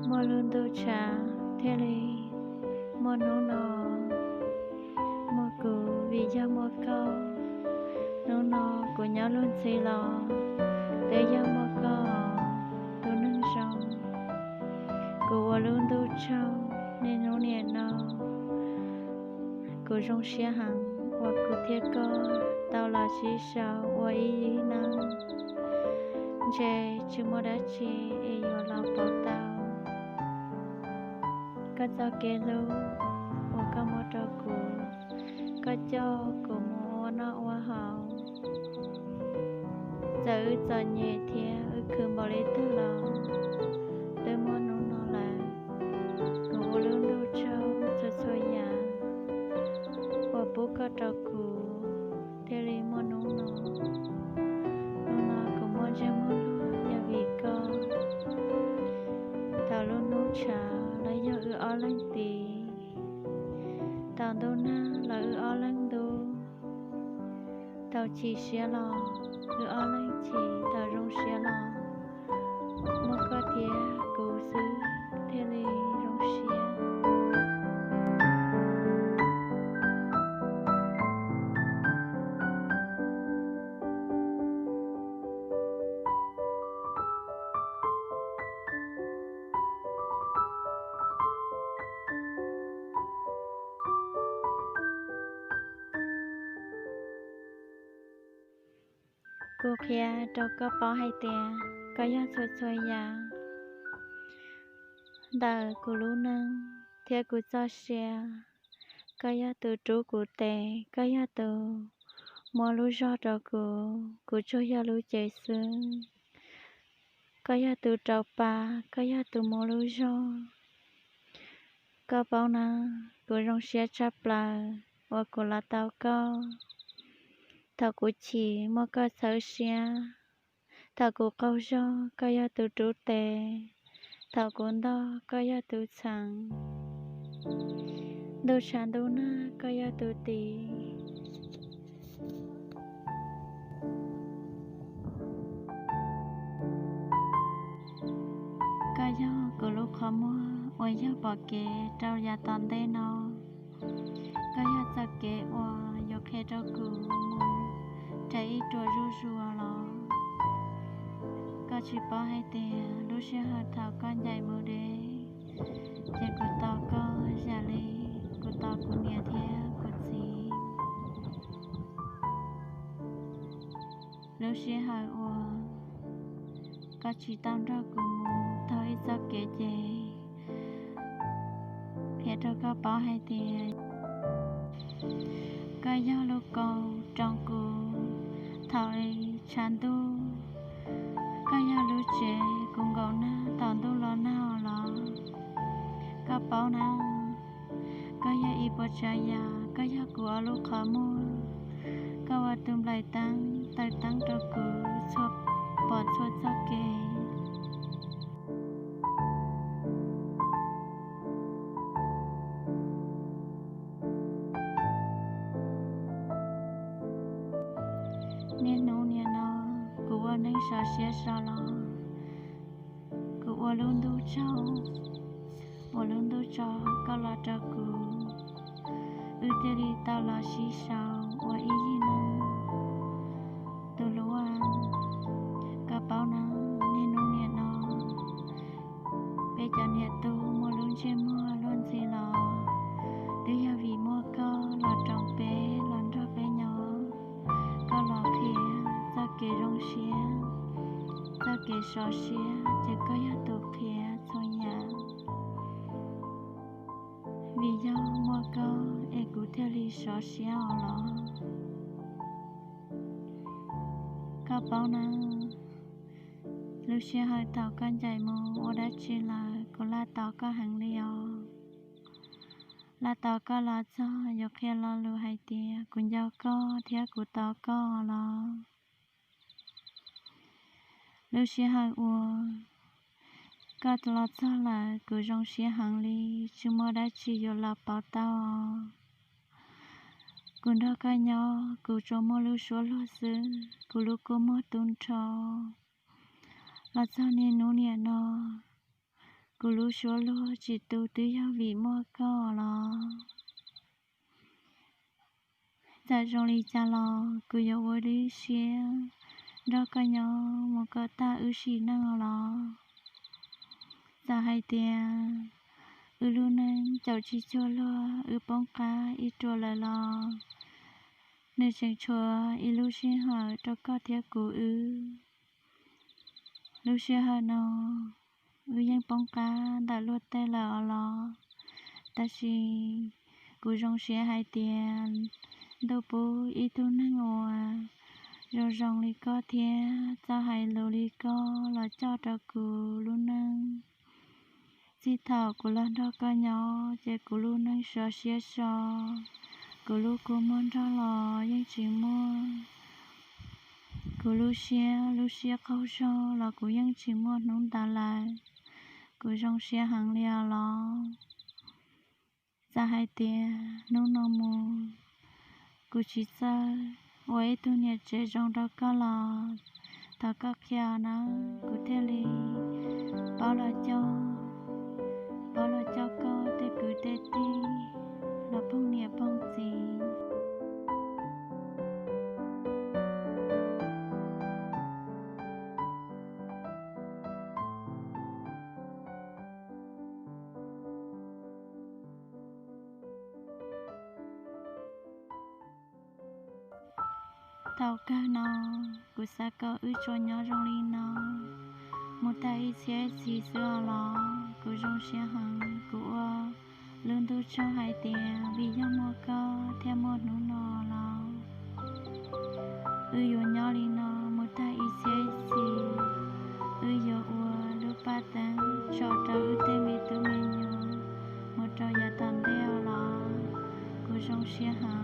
Muaj lub ntuj tshav thiaj li muaj hnub no. Muaj kuv vim yog muaj koj, hnub no kuv nyob luag ntxhi los twb yog muaj koj, tus neeg zoo. Kuv ua lub ntuj tsaug niaj hnub niam no, kuv zoo siab heev uas kuv thiab koj tau los sib sau ua ib yig neej. Ntshe tsis muaj dab tsi es yuav los pauv tau koj txoj kev hlub uas koj muaj rau kuv. Koj coj kuv mus ua noj ua haus, txawm wb txom nyem thiab wb khwv npaum li twg los twb muaj hnub no lawm. Kuv ua lub ntuj tsaug txhua txhua yam uas pub koj rau kuv thiaj li muaj hnub no. Hnub no kuv muaj ntsej muag luag yog vim koj. Thaum lub hnub tshav los yog wb ob leeg tid, thaum ntuj nag los wb ob leeg ntub, thaum chim siab los wb ob leeg chim, thaum zoo siab los muaj koj thiab kuv xwb thiaj li zoo siab. Kuv qhia rau koj paub hais tias koj yog txhua txhua yam ntawm kuv lub neej thiab kuv txoj sia. Koj yog tus rub kuv tes, koj yog tus muab lub zog rau kuv, kuv tsuas yog lub cev xwb. Koj yog tus rau pa, koj yog tus muab lub zog. Koj paub na, kuv zoo siab tshaj plaws uas kuv los tau koj. Thaum kuv chim muaj koj txhawb siab, thaum kuv qaug zog koj yog tus rub tes, thaum kuv ntog koj yog tus txheem, ntuj tshav ntuj nag koj yog tus tiv. Koj yog kuv lub qhov muag uas yog pom kev rau yav tom ntej no. Koj yog txoj kev uas yuav qhia rau kuv mus raws ib ruam zuj zus los. Koj tsis paub hais tias lub sij hawm thaum koj ncaim mus deb, ces kuv tos koj yam li kuv tos kuv niam thiab kuv txiv. Lub sij hawm uas koj tsis tau nrog kuv mus taug ib txoj kev ces qhia rau koj paub hais tias koj yog lub kaus roos kuv thaum tshav ntuj, koj yog lub tsev kuv nkaum nag thaum ntuj los nag los. Koj paub na, koj yog ib puas tsav yam, koj yog kuv ob lub qhov muag, koj ua tus nplaim teeb taw teeb rau kuv txhua pom txhua txoj kev. Niaj hnub nim no kuv ua neej sov siab so los, kuv ua lub ntuj tsaug, ua lub ntuj tsaug koj los rau kuv, wb thiaj li tau los sib sau ua ib yig neej. Tus hlub, koj paub na, niaj hnub nim no peb cov niam tub muaj lub ntsej muag luag ntxhi los twb yog vim muaj koj los roos peb, los nrog peb nyob, koj los qhia txoj kev zoo siab, txoj kev sov siab ces koj yog tus qhia txhua yam. Vim yog muaj koj es kuv thiaj li sov siab os los. Koj paub na, lub sij hawm thaum koj ncaim mus ua dab tsi lawm kuv laj tos koj heev li os. Laj tos koj los txog yuav qhia lo lus hais tias kuv nco koj thiab kuv tos koj los. Lub sij hawm uas koj los txog lawm kuv zoo siab heev li, tsis muaj dab tsi yuav los pauv tau. Kuv nrog koj nyob kuv tsuas muaj lub suab luag xwb, kuv lub kua muag tu nrho. Los txog niaj hnub nim no, Kuv lub suab luag tsis tu twb yog vim muaj koj los. Txawm zoo li cas los kuv yuav ua lub siab nrog koj nyob mus kom tag wb sim neej los. Txawm hais tias wb lub neej caum tsis cuag luag, wb poob qab ib ruam lawm los, nws tseem tshuav ib lub sij hawm rau koj thiab kuv wb. Lub sij hawm no wb yeej poob qab ntawm luag tej lawm os los, tab sis kuv zoo siab hais tias ntuj pub ib tug neeg uas zoo zoo li koj thiab txawj hais lus li koj los coj rau kuv lub neej. Txij thaum kuv los nrog koj nyob ces kuv lub neej sov siab so, kuv lub kua muag nrog los yeej tsis muaj, kuv lub siab, lub siab qaug zog los kuv yeej tsis muaj hnub ntawd lawm. Kuv zoo siab heev li os los. Txawm hais tias hnub no mus kuv tsis txawj ua ib tug niam tsev zoo rau koj los, thov koj qhia nawb, kuv thiaj li paub los coj, paub los coj koj tej kwv tej tij los phooj niam phooj txiv. Thaum kawg no kuv xav kom wb tsuas nyob zoo li no mus tag ib txhiab ib txhis xwb os los. Kuv zoo siab heev, kuv ua lub ntuj tsaug hais tias vim yog muaj koj thiaj muaj hnub no los. Wb yuav nyob li no mus tag ib txhiab ib txhis, wb yuav ua lub paj teeb tsom rau wb tej me tub me nyuam mus rau yav tom ntej os los. Kuv zoo siab heev.